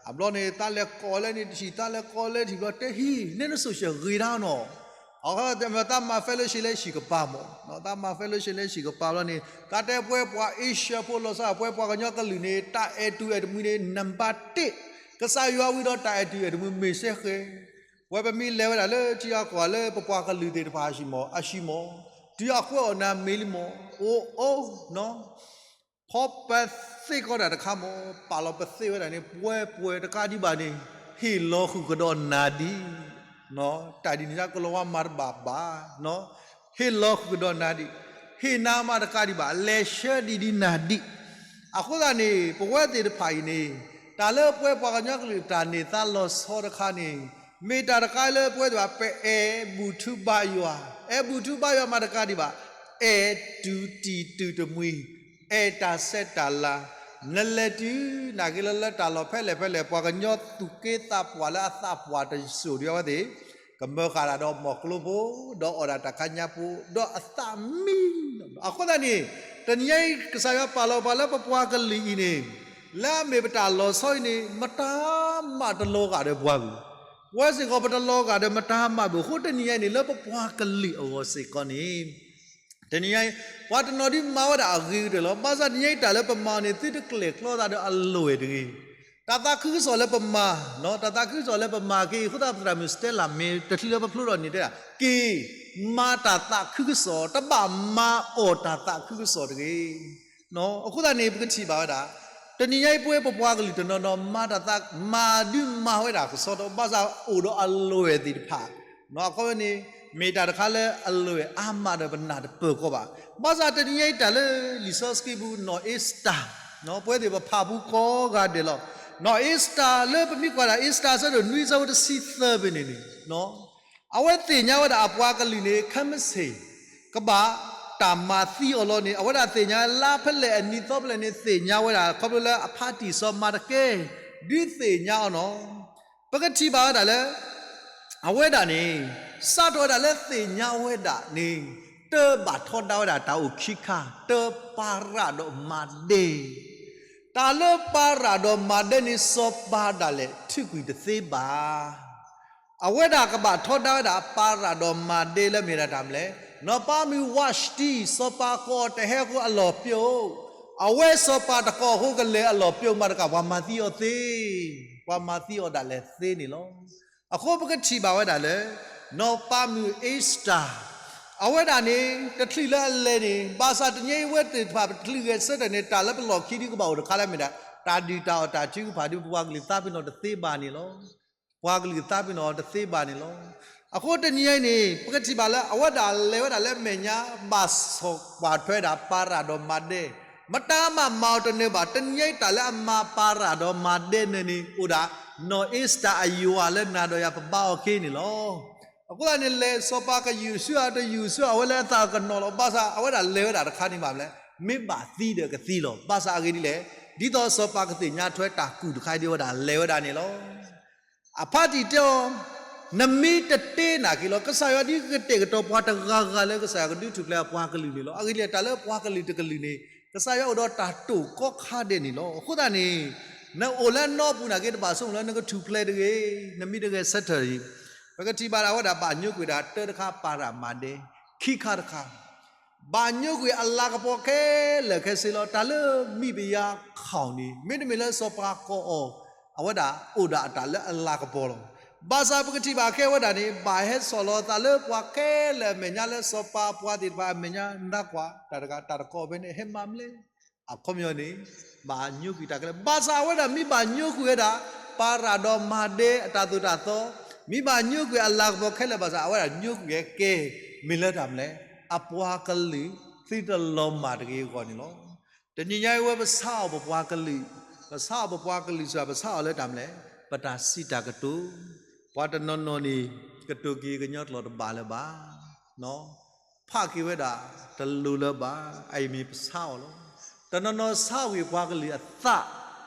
အဘျီန့ၣ် သးလဲၤကိးလဲၣ်န့ၣ်တထံၣ် သးလဲၤကိးလဲၣ်ထံၣ်ဘျီ တဲဟံၣ် နဲနစိၤဆှၢဂ့ၤတၢ်နီၤ. အဃိသတး သးမၤ fellowship လၢဟံၣ်ကပၤမး, သးမၤ fellowship လၢဟံၣ်ကပၤဘျီန့ၣ် သးတဲပဝဲပှၤ Asia ဖိလီၤဆီ ပဝဲပှၤကညီကလုာ်န့ၣ် တၢ်အဲၣ်တူၢ်အဲၣ်တမှံၤန့ၣ် နံပါတ်တစ်, ကစၢ်ယွၤဝံၤဒီးတၢ်အဲၣ်တူၢ်အဲၣ်တမှံၤမ့ၢ်စဲဃဲ ပဝဲပမ့ၢ်လဲၤဝဲဒၣ်လၢထံအကီၢ်လၢပပှၤကလုာ်သ့ၣ်တဖၣ်အဟံၣ်မး အဟံၣ်မး, တုၤအကွဲးအီၣ်နၤမ့ၢ်လံမး, အိၣ်အိၣ်နီၤ, ဖီပသ့ကီးတၢ်တခါမး, ပာ်လီၤပသ့ဝဲဒၣ်န့ၣ် ပှဲၤပှဲၤတကးဒံးဘၣ်န့ၣ်, ဟ့ၣ်လီၤဃုာ်ကဒီးနၤဒံး, တၢ်ဒ်န့ၣ် ကလီၤဝါမၤတဘၣ်ဘၣ် ဟ့ၣ်လီၤဃုာ်ကဒီးနၤဒံး, ဟ့ၣ်နၤမးတကးဒံးဘၣ် လဲၤဆှၢဒံးဒ်နၤဒံး. အဃိသတးန့ၣ် ပဝဲသ့ၣ်တဖၣ်အံၤန့ၣ် တၢ်လၢပဝဲပှၤကညီကလုာ်တၢ်န့ၢ်သါလီၤဆီတခါန့ၣ် မ့ၢ်တၢ်တခါလၢပဝဲသ့ၣ်တဖၣ် ပအဲၣ်ဘူၣ်ထုဘါယွၤ, အဲၣ်ဘူၣ်ထုဘါယွၤမးတကးဒံးဘၣ်, အဲၣ်တူၢ်တံၢ်တူၢ်တမှံၤ, အဲၣ်တၢ်ဆဲးတၢ်လၤ, နလဲၤတုၤ နာ်က့လၢလၢတၢ်လီၢ်ဖဲလဲၣ်ဖဲလဲၣ် ပှၤကညီသူၣ်က့သးပှၢ်လၢအသးပှၢ်တစိၤဒ်အဝဲသ့ၣ် ကမၢဃာ်တၢ်ဒီးမီၢ်ကျိဖိ, ဒီးအီၣ်ဒၣ်တၢ်ခါညါဖိ, ဒီးအသးမံ. အဃိသတးန့ၣ် တနံၤညါအံၤ ကစၢ်ယွၤပာ်လီၤပှၤလၢပပှၤကလုာ်အံၤန့ၣ် လၢအမ့ၢ်ပတၢ်လီၤဆီအံၤန့ၣ် မတၤမးတလီၤဂာ်ဒီးပှၤဂုၤ ပဝဲစ့ၢ်ကီးပတလီၤဂာ်ဒီးမတၤမၤဘၣ်အဃိ တနံၤညါအံၤန့ၣ် လၢပပှၤကလုာ်အဂီၢ်စ့ၢ်ကီးန့ၣ် တနံၤညါအံၤ ပှၤတနီၤဒုးမၤဝဲဒၣ်အဂ့ၤကတၢၢ်လီၤ. ဘၣ်ဆၣ်တနံၤညါအံၤတၢ်လၢပမၤအီၤန့ၣ် သုတကျဲၤကျီသးဒီးအလွဲၢ်တဂ့ၤ. တၢ်သးခုကစီၣ်လၢပမၤ, တၢ်သးခုကစီၣ်လၢပမၤက့ၤအဃိသတး ပသရၣ်မုၣ် Stella မ့ၢ်တချုးလၢပဖျိထီၣ်န့ၣ်တဲဒၣ် က့ၤ မၤတၢ်သးခုကစီၣ်, တဘၣ်မၤအီၣ်တၢ်သးခုကစီၣ်တဂ့ၤ. အဃိသတးန့ၣ် ပကထံၣ်ဘၣ်ဝဲဒၣ် တနံၤညါအံၤပဝဲပပှၤကလုာ်တနီၤနီၤ မၤတၢ်သး မၤဒုးမၤဝဲဒၣ်ကစီဒီ ဘၣ်ဆၣ်အိၣ်ဒီးအလွဲၢ်သ့ၣ်တဖၣ် အခီပညီန့ၣ် မ့ၢ်တၢ်တခါလၢအလွဲၢ်အါမးဒီးပနၢ်တပၢၢ်ကီးဘၣ်. ဘၣ်ဆၣ်တနံၤညါအံၤတၢ်လၢလံာ်စီဆှံပူၤ နီၢ်အ့စတၢ် ပဝဲသ့ၣ်ပဖးပူၤကိးဂၤဒဲးလီၤ. နီၢ်အ့စတၢ်လၢပမ့ၢ်ကွၢ်ဒၣ် အ့စတၢ်အဆၢဒိၣ်နွံ အဆၢဖိတဆံသၢဖဲန့ၣ်န့ၣ် အဝဲသ့ၣ်ညါဝဲဒၣ်အပှၤကလုာ်န့ၣ် ခဲမုၢ်ဆ့ၣ် ကဘၣ်တၢ်မၤသံအီၤလီၤန့ၣ် အဝဲဒၣ်သ့ၣ်ညါလါဖဲလဲၣ်အနံၤသီဖဲလဲၣ်န့ၣ် သ့ၣ်ညါဝဲဒၣ် ခီဖျိလၢအဖါတံၢ်စီၤမၤတကဲ ဒုးသ့ၣ်ညါအီၤနီၤ ပကထံၣ်ဘၣ်ဝဲဒၣ်လၢ အဝဲဒၣ်န့ၣ် စးထီၣ်ဝဲဒၣ်လၢသ့ၣ်ညါဝဲဒၣ်န့ၣ် တဘၣ်ထီဒါဝဲဒၣ်တၢ်အိၣ်ခံခါ တပာ်ရၤဒီးမၤဒဲ တၢ်လၢပာ်ရၤဒီးမၤဒဲန့ၣ် စီၤပၤဒၣ်လဲာ်ထုးကွံာ်တသ့ဘၣ်. အဝဲဒၣ်ကဘၣ်ထီဒါဝဲဒၣ်ပာ်ရၤဒီးမၤဒဲလၢမ့ၢ်ဒၣ်တၢ်မနုၤလဲၣ်, နီၢ်ပၤမုၣ်ဝးၡတံ စီၤပၤကိးအီၤတဟဲအဃိအလီၢ်ပျိာ်, အဝဲစီၤပၤတကိးအဃိကလဲၤအလီၢ်ပျိာ်မးတကး ပှၤမၤသံအီၤသ့, ပှၤမၤသံအီၤဒၣ်လဲာ်သ့န့ၣ်လီၤ. အဃိပကထံၣ်ဘၣ်ဝဲဒၣ်လၢ နီၢ်ပၤမုၣ်အ့စတၢ် အဝဲဒၣ်န့ၣ် တချုးလၢအလဲၤန့ၣ် ဘၣ်ဆၣ်တနံၤအံၤဝဲသ့ၣ်တဖၣ်ပတချုးဂဲၤဆၢထၢၣ်န့ၣ် တၢ်လၢပလီၢ်ခံဒုကဘၣ်အိၣ်တခါလၢမ့ၢ်ဒၣ် တၢ်ဒုၣ်တၢ်အီၣ်တၢ်ထုကဖၣ်ဒု ပပှၤကလုာ်သးပ့ၤနီၣ်တသ့ဘၣ်န့ၣ်လီၤ. ပှၤကလုာ်သးပ့ၤနီၣ်တသ့ဘၣ်န့ၣ်လီၤ. အဃိတနံၤအံၤန့ၣ် ပကထံၣ်ဘၣ်လၢ အဝဲဒၣ်လဲၤဝဲဒၣ်လၢအမဲာ်ညါ ဘၣ်ဆီၣ်ကွၢ်ထွဲဒၣ်ပာ်ရၤဒီးမၤဒဲ, မတၤမၤမၤအီၤတနၢၤဘၣ်. တနံၤအံၤတၢ်လၢအမၤပာ်ရၤဒီးမၤဒဲနၢၤန့ၣ် အိၣ်ဒၣ် နီၢ်အ့စတၢ်အယွၤလၢနၤဒီးယၤပဘါအီၤခ့န့ၣ်လီၤ. အဃိသတးန့ၣ် လဲၤစီၤပၤကယူၢ်ဆူအတယူၢ်ဆူအဝဲလၢအသးကနီၤလီၤ. ဘၣ်ဆၣ်အဝဲဒၣ်လဲၤဝဲဒၣ်တခါန့ၣ်ဘၣ်မလဲၣ်, မ့ၢ်ဘၣ်သံဒီးကသံလီၤ. ဘၣ်ဆၣ်အဂ့ၢ်ဒ်လဲၣ်, ဒ်သိးစီၤပၤကသ့ၣ်ညါထွဲတၢ်ကူၣ်တခါဒ်ဝဲဒၣ်လဲၤဝဲဒၣ်န့ၣ်လီၤ. အဖါတံၢ်တဲအီၤ, နမ့ၢ်တတ့နာ်က့ၤလီၤ. ကစၢ်ယွၤဒ်ကတဲာ်ကတီၤပှၤတဂၤဂၤလၢကစၢ်ယွၤကဒုးထူၣ်ဖျဲးအပှၤကလုာ်န့ၣ်လီၤ. အဂ့ၢ်ဒ်လဲၣ် တၢ်လၢပှၤကလုာ်တကလုာ်န့ၣ် ကစၢ်ယွၤအိၣ်ဒီးတၢ်တိာ်ကီခါဒဲးန့ၣ်လီၤ. အဃိသတးန့ၣ် နအိၣ်လၢနီပူၤနာ်က့ၤ တဘၣ်ဆိကမိၣ်လၢနကထူၣ်ဖျဲးတဂ့ၤ, နမ့ၢ်တဂဲၤဆၢထၢၣ်အံၤ, ပကထံၣ်ဘၣ်ဒၣ်ဝဲဒၣ်ဘၣ်ညိကွံာ်ဒၣ်တၢတခါပာ်ရၤမၤဒဲ, ခံခါတခါ ဘၣ်ညိကွံာ်အလၤကပီၤခဲလၢာ်ခဲဆ့လီၤ. တၢ်လၢမံးပယၤခီၣ်န့ၣ် မ့တမ့ၢ်လၢစီၤပၤကိးအီၤ, အဝဲဒၣ်အိၣ်ဒၣ်အတၢ်လၢအလၤကပီၤလီၤ. ဘၣ်ဆၣ်ပကထံၣ်ဘၣ်ခဲဝဲဒၣ်န့ၣ် ဘၣ်ဟဲဆီၣ်လီၤသးလၢပှၤခဲလၢာ်အမဲာ်ညါလၢစီၤပၤအပှၤသ့ၣ်တဖၣ်အမဲာ်ညါ နကွၢ် တၢ်တဂၤတၢ်တကိးဖဲန့ၣ် ဟဲမၤမလဲၣ်. အခီပညီန့ၣ် ဘၣ်ညိကွံာ်တၢ်ခဲလၢာ်. ဘၣ်ဆၣ်အဝဲဒၣ်မ့ၢ်ဘၣ်ညိကွံာ်ဝဲဒၣ် ပာ်ရၤဒီးမၤဒဲအတၢ်သိၣ်တၢ်သီ, မ့ၢ်ဘၣ်ညိကွံာ်အလၤကပီၤခဲလၢာ်ဘၣ်ဆၣ် အဝဲဒၣ်ညိကွံာ်ဝဲကဲ မ့ၢ်လၢတၢ်မနုၤလဲၣ်, အပှၤကလုာ်သုတလီၤမၢ်တဂ့ၤအဂီၢ်န့ၣ်လီၤ. တနံၤညါအံၤဝဲပဆါအီၤပပှၤကလုာ်, ပဆါအီၤပပှၤကလုာ်စ့ၢ် ပဆါအီၤလၢတၢ်မနုၤလဲၣ်, ပတၢ်စံးတၢ်ကတိၤ, ပှၤတနီၤနီၤန့ၣ် ကတိၤက့ၤကညီကျိာ်တဘၣ်လၢၤဘၣ် ဖးက့ၤဝဲဒၣ်တလိၤလၢၤဘၣ်, အအံၤမ့ၢ်ပဆါအီၤလီၤ. တနီၤနီၤဆါကွံာ်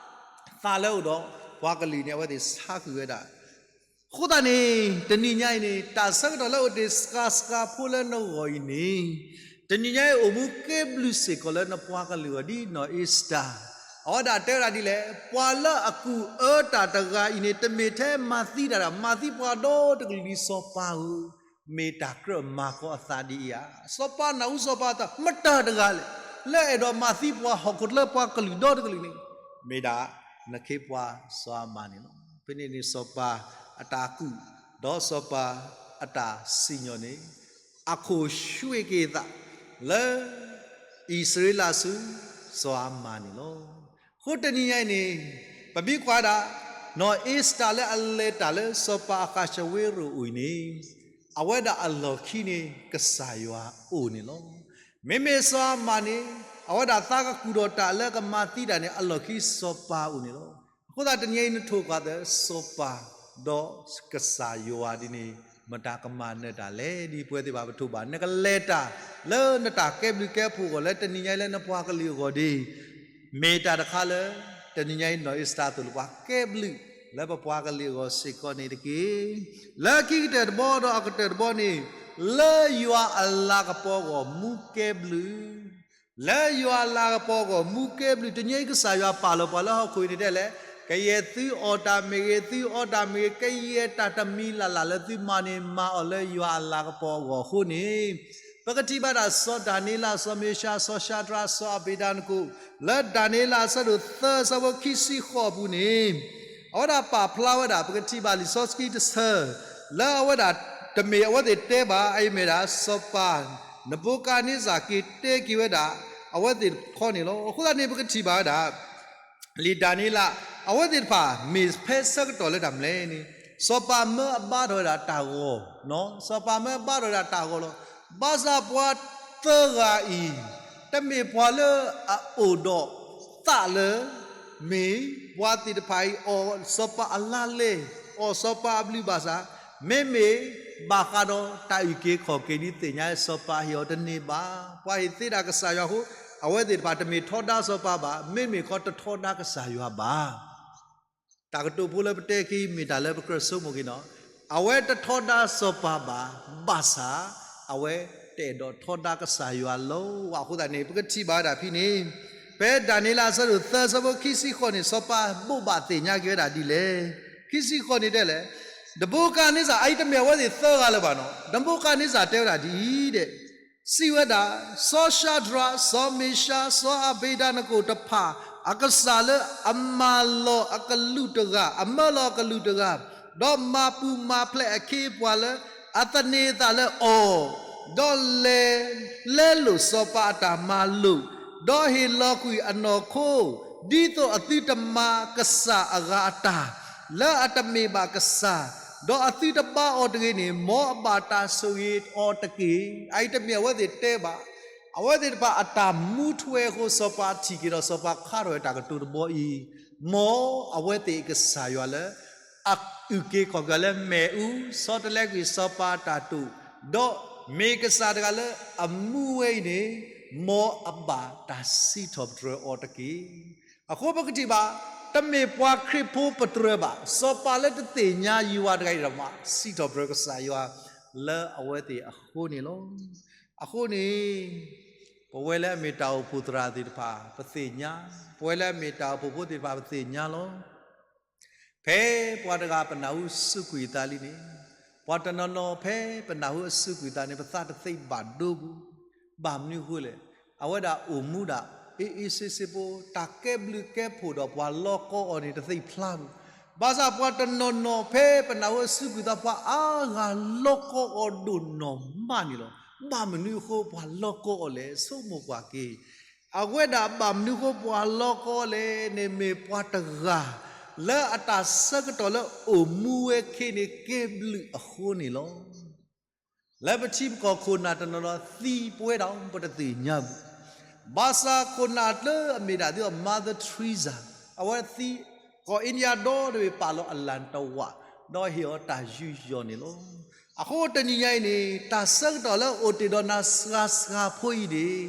ပှၤကလုာ်အသး, သးလၢအအိၣ်ဒီးပှၤကလုာ်န့ၣ် အဝဲသ့ၣ်ဆါကွံာ်ဝဲဒၣ်. အဃိသတးန့ၣ် တနံၤညါအံၤန့ၣ် တၢ်ဆၢကတီၢ်လၢအအိၣ်တ့ၢ်စှၤစှၤဖိလၢနဂီၢ်အံၤန့ၣ် တနံၤညါအံၤအိၣ်မူကဲဘျုးစ့ၢ်ကီးလၢနပှၤကလုာ်အဂီၢ်ဒ်နီၢ်အ့စတၢ်, အဝဲဒၣ်တဲဝဲဒၣ်ဒ်လဲၣ်, ပှၤလၢအကူၣ်အၢတၢ်တဂၤအံၤန့ၣ် တမ့ၢ်ထဲမၤသံတၢ်ဒီး မၤသံပှၤဒီတကလုာ်လံ စီၤပၤဧၢ, မ့ၢ်တၢ်ကြၢးမၤကီအသးဒ်အံၤဧါ. စီၤပၤနၢ်ဟူစီၤပၤအသး မတၤတဂၤလဲၣ်, လၢအဲၣ်ဒိးမၤသံပှၤဟီၣ်ခိၣ်ချၢပှၤကလုာ်ဒီတကလုာ်န့ၣ်, မ့ၢ်ဒၣ်နခ့ပှၤစီၤအၤမၣ်န့ၣ်လီၤ. ဖဲန့ၣ်န့ၣ် စီၤပၤအတၢ်ကူၣ် ဒီးစီၤပၤအတၢ်စံၣ်ညီၣ်န့ၣ် အခိၣ်ဆှ့က့ၤအသးလၢ အံၣ်စရ့လးဆူ စီၤအၤမၣ်န့ၣ်လီၤ. အဃိတနံၤညါအံၤန့ၣ် ပမ့ၢ်ကွၢ်ဒၣ် နီၢ်အ့စတၢ်လၢအလဲၤတၢ်လၢစီၤပၤအဃးၡဝ့ရိၤအအိၣ်အံၤန့ၣ် အဝဲဒၣ်အလီၢ်ခံန့ၣ် ကစၢ်ယွၤအအိၣ်န့ၣ်လီၤ. မ့မ့ၢ်စီၤအၤမၣ်န့ၣ် အဝဲဒၣ်သးကကူၣ်ထီၣ်တၢ်လၢကမၤသံတၢ်န့ၣ် အလီၢ်ခံစီၤပၤအအိၣ်န့ၣ်လီၤ. အဃိသတးတနံၤအံၤနထိၣ်ကွၢ်သး စီၤပၤ ဒီးကစၢ်ယွၤဒ်န့ၣ် မတၤကမၤနၢၤတၢ်လဲၣ်. ဒ်ပဝဲသ့ၣ်တဖၣ်ပထိၣ်ဘၣ် နကလဲၤတၢ်လၢနတၢ်ကဲဘျုးကဲဖှိၣ်အဂီၢ် လၢတနံၤညါအံၤလၢနပှၤကလုာ်အဂီၢ်ဒ်အံၤ မ့ၢ်တၢ်တခါလၢ တနံၤညါအံၤနီၢ်အ့စတၢ်အသိၣ်လိပှၤကဲဘျုး လၢပပှၤကလုာ်အဂီၢ်စ့ၢ်ကီးန့ၣ်တက့ၢ်. လၢခံကတၢၢ်တဘီဒီးအကတၢၢ်တဘီန့ၣ် လၢယွၤအလၤကပီၤအဂီၢ်မူကဲဘျုး လၢယွၤအလၤကပီၤအဂီၢ်မူကဲဘျုး. တနံၤအံၤကစၢ်ယွၤပာ်လီၤပှၤလၢဟီၣ်ခိၣ်အံၤန့ၣ်ဒ်လဲၣ်, ကယဲၢ်သုအီၣ်တၢ်မ့ၢ်ဂ့ၤ, သုအီတၢ်မ့ၢ်ဂ့ၤ, ကယဲၢ်တၢ်တမံၤလၢ်လၢ်လၢသုမၤန့ၣ် မၤအီၤလၢယွၤအလၤကပီၤအဂီၢ်အဃိန့ၣ်, ပကထံၣ်ဘၣ်ဒၣ်စီၤဒၤနံယ့လး, စီၤမ့ၡါ, စီၤၡၤဒြး, စီၤအဘ့းနကိ, လၢဒၤနံယ့လးအဆၢဒိၣ်သၢ အဆၢဖိခံဆံဃိးအပူၤန့ၣ်, အဝဲဒၣ်ပာ်ဖျါဝဲဒၣ် ပကထံၣ်ဘၣ်လံာ်စီဆှံတဆၢ လၢအဝဲဒၣ်တမ့ၢ်အဝဲသ့ၣ်တဲဘၣ်, အအံၤမ့ၢ်ဒၣ် စီၤပၤနဘူၤခၣ်နံစၢ်က့ၤတဲက့ၤဝဲဒၣ် အဝဲသ့ၣ်တခီန့ၣ်လီၤ. အဃိသတးန့ၣ် ပကထံၣ်ဘၣ်ဝဲဒၣ် လံာ်ဒၤနံယ့လး အဝဲသ့ၣ်တဖၣ် မ့ၢ်ဖဲဆၢကတီၢ်လၢတၢ်မနုၤလဲၣ်န့ၣ်, စီၤပၤမၢအဘါထီၣ်ဝဲဒၣ်တၢ်ဂီၤ, စီၤပၤမၢအဘါထီၣ်ဝဲဒၣ်တၢ်ဂီၤလီၤ. ဘၣ်ဆၣ်ပှၤသၢဂၤအံၤ တမ့ၢ်ပှၤလၢအအိၣ်ဒီးသးလၢ မ့ၢ်ပှၤသ့ၣ်တဖၣ်အံၤ အီၣ်စီၤပၤအလါလဲ, အီၣ်စီၤပၤအဘျုးဘၣ်ဆၣ်, မ့မ့ၢ်ဘၣ်ဃးဒီးတၢ်အုၣ်က့ၤခီၣ်က့ၤဒ်သ့ၣ်ညါစီၤပၤဟ့ၣ်အီၤတန့ၢ်ဘၣ်. ပှၤဟ့ၣ်သ့ဒၣ်ကစၢ်ယွၤအဃိ, အဝဲသ့ၣ်တဖၣ်တမ့ၢ်ထီဒါစီၤပၤဘၣ်, မ့မ့ၢ်ခီတထီဒါကစၢ်ယွၤဘၣ်. တၢ်ကတိၤဖိလၢပတဲက့ၤ မ့ၢ်တၢ်လၢပကြၢးဆိကမိၣ်က့ၤနီၤ, အဝဲတထီဒါစီၤပၤဘၣ်, ဘၣ်ဆၣ် အဝဲတအဲၣ်ဒိးထီဒါကစၢ်ယွၤလီၤ. အဃိသတးန့ၣ် ပကထံၣ်ဘၣ်ဝဲဒၣ်ဖဲန့ၣ်, ဖဲဒၤနံယ့လးအဆၢဒိၣ်သၢ အဆၢဖိခံဆံဃိးန့ၣ် စီၤပၤဘိးဘၣ်သ့ၣ်ညါက့ၤဝဲဒၣ်ဒ်လဲၣ်. ခံဆံဃိးန့ၣ်တဲလဲၣ်, နဘူၤခၣ်နံစၢ် အအံၤတမ့ၢ်အဝဲသ့ၣ်သၢဂၤလၢၤဘၣ်နီၤ, နဘူၤခၣ်နံစၢ်တဲဝဲဒၣ်ဒ်အံၤဒဲး စံးဝဲဒၣ်, စီၤၡၤဒြး, စီၤမ့ၡါ, စီၤအဘ့းနကိတဖၣ် အကစၢ်လၢအမၤလီၤအကလူးတဂၤ, အမၢလီၤအကလူးတဂၤ, ဒီးမၤပူၤမၤဖျဲးအခ့အပှၤလၢအသန့ၤအသးလၢအီၤ, ဒီးလဲၤ လဲလိာ်စီၤပၤအတၢ်မၤလိာ်, ဒီးဟ့ၣ်လီၤကွံာ်အနီၢ်ခိ, ဒ်သိးအသုတမၤကစၢ်အဂၤအတၢ် လၢအတမ့ၢ်ဘၣ်ကစၢ်, ဒီးအသုတဘါအီၤတဂ့ၤန့ၣ်, မ်အဘၣ်တၢ်ဆိၣ်ဂ့ၤအီၤတက့ၢ်. အအံၤတမ့ၢ်အဝဲသ့ၣ်တဲဘၣ်, အဝဲသ့ၣ်တဖၣ်အတၢ်မူထွဲအဃိ စီၤပၤထံၣ်က့ၤဒီး စီၤပၤခါထီၣ်ဝဲတၢ်ကတိၤတဘီအံၤ, မ်အဝဲသ့ၣ်အကစၢ်ယွၤလၢ အအုၣ်က့ၤခီၣ်က့ၤလၢမ့ၣ်အူ, ဆီတလဲကွံာ်စီၤပၤအတၢ်တိာ်, ဒီးမ့ၢ်ကစၢ်တဂၤလၢအမူဝဲအံၤန့ၣ်, မ်အဘၣ်တၢ်စံးထီၣ်ပတြၢၤအီၤတက့ၢ်. အဃိပကထံၣ်ဘၣ်, တမ့ၢ်ပှၤခရံာ်ဖိပတြၢၤဘၣ်, စီၤပၤလၢတသ့ၣ်ညါယွၤတဂၤအံၤဒီး မၤစံးထီၣ်ပတြၢၤကစၢ်ယွၤလၢအဝဲသ့ၣ်အဃိန့ၣ်လီၤ. အဃိန့ၣ် ပဝဲလၢအမ့ၢ်တၢ်အိၣ်ဖှိၣ်သရၣ်သ့ၣ်တဖၣ် ပသ့ၣ်ညါ, ပဝဲလၢအမ့ၢ်တၢ်အိၣ်ဖှိၣ်ဖိသ့ၣ်တဖၣ် ပသ့ၣ်ညါလီၤ. ဖဲပှၤတဂၤပနၢ်ဟူစူးကွံာ်အသးလံန့ၣ်, ပှၤတနီၤနီၤဖဲပနၢ်ဟူအစူးကွံာ်အသးန့ၣ် ပသးတသ့ဘၣ်ဒိပူၤ, ဘၣ်မနုၤအဃိလဲၣ်, အဝဲဒၣ်အိၣ်မူဒၣ် အ့ၣ်အ့ၣ်စ့စ့ဖိ, တၢ်ကဲဘျုးကဲဖှိၣ်ဒီးပှၤလီၤကီအီၤန့ၣ် တသ့ဖျါဘၣ်. ဘၣ်ဆၣ်ပှၤတနီၤနီၤဖဲပနၢ်ဟူအစူးကွံာ်အသး ပှၤအါဂၤလီၤကီအီၤဒိၣ်နီၢ်မးန့ၣ်လီၤ. ဘၣ်မနုၤအဃိပှၤလီၤကီအီၤလဲၣ်, ဆိကမိၣ်ကွၢ်က့ၤ အဝဲဒၣ်ဘၣ်မနုၤအဃိပှၤလီၤကီအီၤလဲၣ်န့ၣ် မ့ၢ်ပှၤတဂၤ လၢအတၢ်ဆၢကတီၢ်လၢအိၣ်မူဝဲခဲအံၤန့ၣ် ကဲဘျုးအဃိန့ၣ်လီၤ. လၢပထံပကီၢ်ခိၣ်နၢ်တနီၤနီၤသံပှဲၤဒီး ပတသ့ၣ်ညါဘၣ်. ဘၣ်ဆၣ်ခိၣ်နၢ်လၢအမ့ၢ်ဒၣ်သု Mother Teresa, အဝဲသံ ကီၢ်အ့ဒံယါဒီတဘ့ၣ်ပာ်လီၤအလၣ်တဝာ်, ဒီးဟ့ၣ်အီၤတၢ်ယူးယီၣ်န့ၣ်လီၤ. အဃိတနံၤညါအံၤန့ၣ် တၢ်ဆၢကတီၢ်လၢအိၣ်တ့ၢ်ဒီးနၤစှၤစှၤဖိအံၤန့ၣ်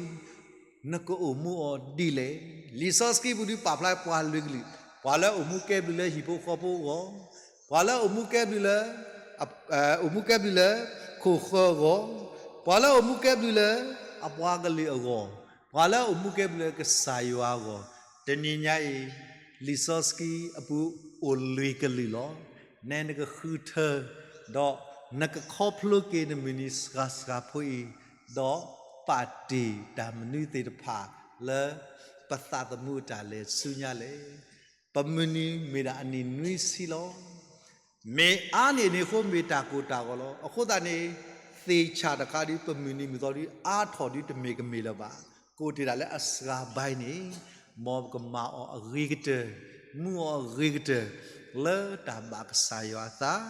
နကအိၣ်မူအီၤဒ်လဲၣ်. လံာ်စီဆှံပူၤဒုးပာ်ဖျါပှၤလွံၢ်ကလုာ်, ပှၤလၢအိၣ်မူကဲဘျုးလၢဟံၣ်ဖိဃီဖိအဂီၢ်, ပှၤလၢအိၣ်မူကဲဘျုးလၢ အိၣ်မူကဲဘျုးလၢခိၣ်ဃၢၤအဂီၢ်, ပှၤလၢအိၣ်မူကဲဘျုးလၢအပှၤကလုာ်အဂီၢ်, ပှၤလၢအိၣ်မူကဲဘျုးလၢကစၢ်ယွၤအဂီၢ်, တနံၤညါအံၤ လံာ်စီဆှံအပူၤအိၣ်လွံၢ်ကလုာ်လီၤ. နဲနကဃုထၢ ဒီးနကခီဖျိက့ၤနမုၢ်နံၤစှၤစှၤဖိအံၤ, ဒီးပာ်တ့ၢ်တၢ်မနုၤသ့ၣ်တဖၣ်လၢပသးသမူအတၢ်လဲၤဆူညါလဲၣ်. ပမုၢ်နံၤမ့ၢ်ဒၣ်အနံၣ်နွံဆံလီၤ. မ့ၢ်အါန့ၢ်န့ၣ်အဃိ မ့ၢ်တၢ်ကိၢ်တၢ်ဂီၤလီၤ. အဃိသတးန့ၣ် သ့ၣ်ဆၣ်တခါဒီး ပမုၢ်နံၤမုၢ်သီဒီး အါထီၣ်ဒီးတမ့ၢ်ကမ့ၢ်လၢၤဘၣ်. ကအိၣ်တ့ၢ်ဒၣ်လၢအစှၤဘၣ်အံၤန့ၣ် မ်ပကမၤအီၤအဂ့ၤကတၢၢ်, မူအီၤအဂ့ၤကတၢၢ် လၢတၢ်ဘၣ်ကစၢ်ယွၤအသး,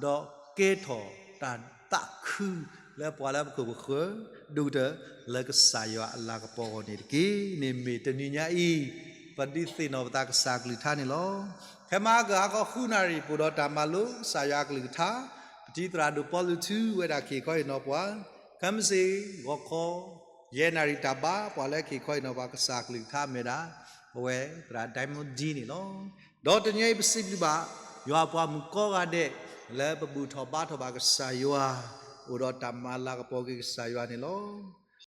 ဒီးကဲထီၣ်တၢ်သးခုလၢပှၤလၢပခိၣ်ပဃၢၤ ဒိၣ်ကတၢၢ်လၢကစၢ်ယွၤအလၤကပီၤအဂီၢ်န့ၣ်တက့ၢ်. န့ၣ်မ့ၢ်တနံၤညါအံၤ ပဒုးသ့ၣ်နီၣ်ပသးကစၢ်အကလုၢ်ကထါန့ၣ်လီၤ. ခဲမုၢ်ဟါကဟါခီဃုနၣ်ရံၣ် ပအိၣ်ဒီးတၢ်မၤလိကစၢ်ယွၤအကလုၢ်ကထါ, ပတံၤသရၣ်ဒိၣ်ပီလူးထူဝဲဒၣ် ကဟ့ၣ်ခီဟ့ၣ်နီၤပှၤ, ခဲမုၢ်ဆ့ၣ်ဂီၤခီ ယဲၢ်နၣ်ရံၣ်တၢ်ဘါ ပှၤလၢကဟ့ၣ်ခီဟ့ၣ်နီၤပှၤကစၢ်အကလုၢ်ကထါမ့ၢ်ဒၣ် ပဝဲသရၣ် Diamond D န့ၣ်လီၤ. ဒီးတနံၤအံၤပစံးဘျုးဘၣ် ယွၤအပှၤမုၣ်ကိးဂၤဒဲး လၢပဘူၣ်ထီၣ်ဘါထီၣ်ဘၣ်ကစၢ်ယွၤ, အိၣ်ဒီးတၢ်မၤလၤကပီၤက့ၤကစၢ်ယွၤန့ၣ်လီၤ.